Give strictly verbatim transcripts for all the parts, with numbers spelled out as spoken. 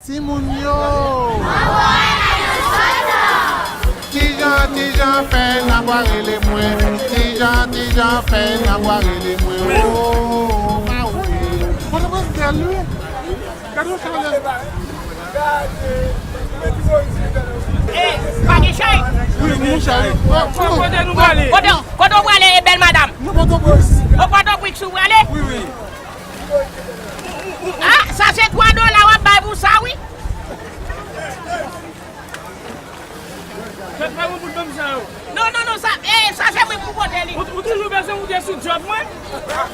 Timoun yo! Kijan, kijan fè n ap rele mwen? Kijan, kijan fè n ap rele mwen? Oh, ah oui. Pòtoprens bèl, wi. Gade yon chalè. Eh, pa gen chay? Wi, wi, gen chay. Kote nou prale? Kote, kote w prale, e bèl madanm? Nou Pòtoprens. O Pòtoprens ou prale? Wi, wi. Ah, sa se twa dola w ap bay pou sa, wi. Fè, fè yon bout ban m sa yo. Non, non, non, sa, eh, sa se mwen pou pote li. Ou, ou toujou bezwen moute sou djòb mwen?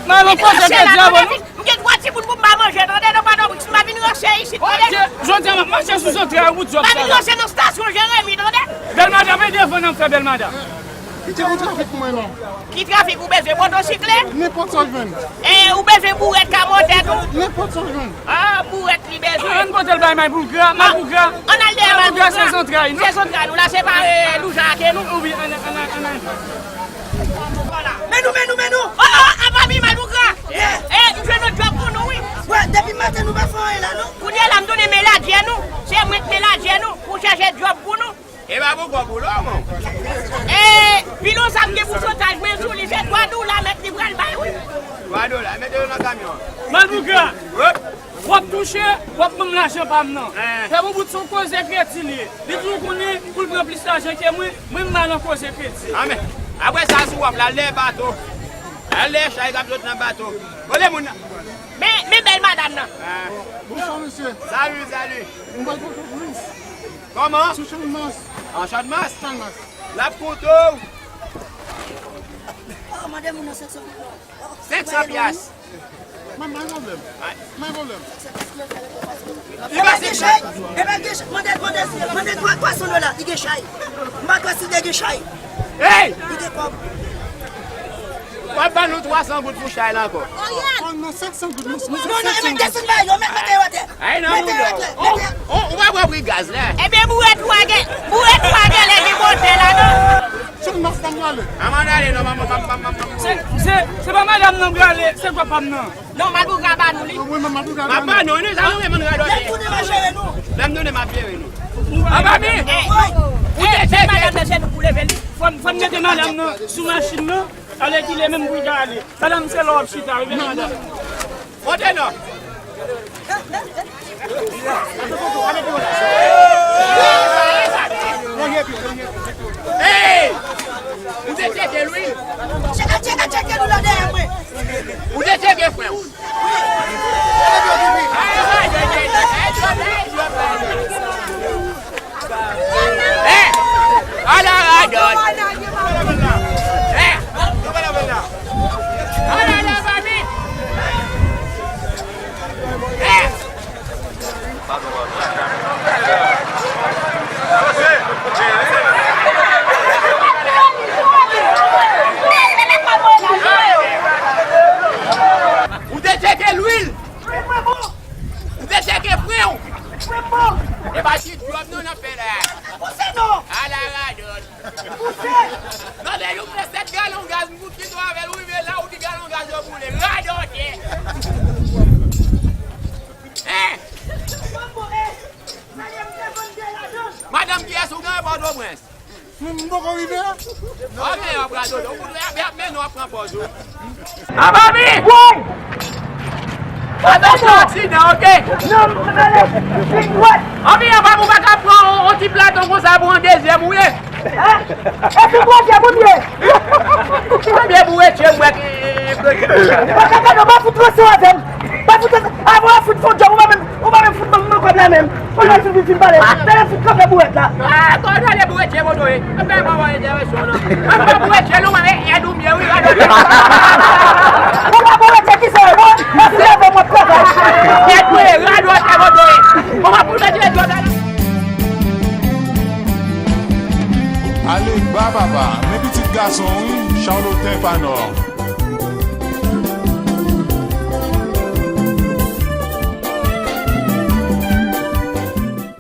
M al yon koze ke djòb, non? M gen twa timoun pou m ba manje, tande, nan Pòtoprens, m pa vin ranse isit, tande. Jodi a, m ap mache sou zantray pou djòb sa la. M pa vin ranse nan stasyon Jeremi, tande. Bèl madanm, e devan n ap fè bèl madanm. Kite yon trafik pou mwen, non. Ki trafik ou bezwen? Motosiklèt? Nenpòt sa w jwenn. E ou bezwen bourèt ka montè tou? Nenpòt sa w jwenn. Ah, bourèt li bezwen. Ann pote l bay Malpougra, Malpougra. Ann al dèyè Malpougra. Malpougra se zantray nou. Se zantray nou la, se pa, eh, Louja ake nou. Wi, ann, ann, ann, ann. Men nou, men nou, men nou. Oh, oh, apa mi Malpougra. Eh, m jwenn yon djòb pou nou, wi. Wè, depi maten nou pa fè anyen la, non. Kounye a la, m tounen menadjè nou. Se mwen k menadjè nou pou chèche djòb pou nou. E pa pou kòb ou la, man. E, pilon sa m gen pou sotaj mwen sou li, se twa dola mèt li pral bay, wi. Twa dola, mete yo nan kamyon an. Malpougra, wi. W ap touche, w ap ban m lajan pa m nan. Eh. Fè m yon bout, se yon koze kredi li ye. Li di w konnen pou l pran plis lajan ke mwen, mwen m mal nan koze kredi. Amèn. Apre sa, si w ap la, lè bato. Al lè chay k ap sot nan bato. Rele moun nan. Men, men bèl madanm nan. Ah. Bonswa, mesye. Salut, salut. Mwen pral Pòtoprens. Kòman? Sou Channmas. An Channmas? Channmas. L ap koute w. Oh, mande moun nan senk san goud non. Senk san pyas. Mwen, mwen pwoblèm. Mwen pwoblèm. Li pa gen chay. Li pa gen chay. Mande, mande, mande twa, twa san dola. Li gen chay. M pa kwè si li gen chay. Hey! Li gen kòb. W ap ban nou twa san goud pou chay la ankò. Oh, non, senk san goud, non, non, non, senk san goud. Desann ba yo, met, mete yo atè. Ay, nan mouda w. Mete yo atè, mete yo. Oh, oh, ou pa pran pri gaz la. Ebyen, bourèt ou a gen, bourèt ou a gen lè gen motè ladan. Channmas pa m prale. Manman ale, non, manman, manman, manman. Se, se, se pa madanm nan prale, se papa m nan. Non, Malpougra ba nou li. Wi, manman, Malpougra ba nou. Papa, non, nou, sa nou menm radòtè. Lè tounen m ap jere nou. Lè m tounen m ap jere nou. Papa, mi. Eh, ou te eh, cheke. Madanm nan, se nou pou leve li. Fò n, fò n mete madanm nan sou machin nan. Alèkile, menm pou l ka ale. Madanm, se la w ap chita, wi, men madanm. Monte non. Hey! Ou te tcheke l, wi. Tcheke, tcheke, tcheke nou la dèyè mwen. Ou te tcheke frè w. Eh! Ala radòt! Eh! Ala radòt! Eh! Ou te tcheke lwil! Ou te tcheke fren w! E pa ti djòb nou nan fè la! Pouse non! Ala radòt! Pouse! Nan de yon fè sèt galon gaz, m fout kite w avè l, ou rive la, ou di galon gaz yo boule. Radòtè! Hein? Madanm kiyès ou gen Pòtoprens? M, m poko rive a. Ok, y ap radòtè. Ou koute y ap, y ap mennen w ap pran pòz ou. Anba mi! Woy! Atansyon aksidan, ok? Non, m ale. Li dwat. Anpi anba m ou pa ka pran yon, yon ti platon konsa pou yon dezyèm ou ye. Hein? E pi twazyèm ou ye. Premye boure tchye m wè ki. Papa Kado, pa fout ranse avè m. Pa fout ranse. Avan w ap fout fon djòb, ou pa menm, ou pa menm fout ban m kòb la menm. Ou pa fout vin pale. Tande fout kanpe bourèt la. Ah, kòb la, bourèt tchye moto ye. Mwen fè mwen wè entèvansyon non. Mwen pa bourèt tchye non, mwen èd ou m ye wi, radòtè. Ou pa bourèt tchye kisa w ye, bon? Mwen se avè mwen travay. Èd ou ye, radòtè moto ye. Mwen pa pou mèt èd ou la. Ale ba papa, men pitit gason wi, Charlotin Panor.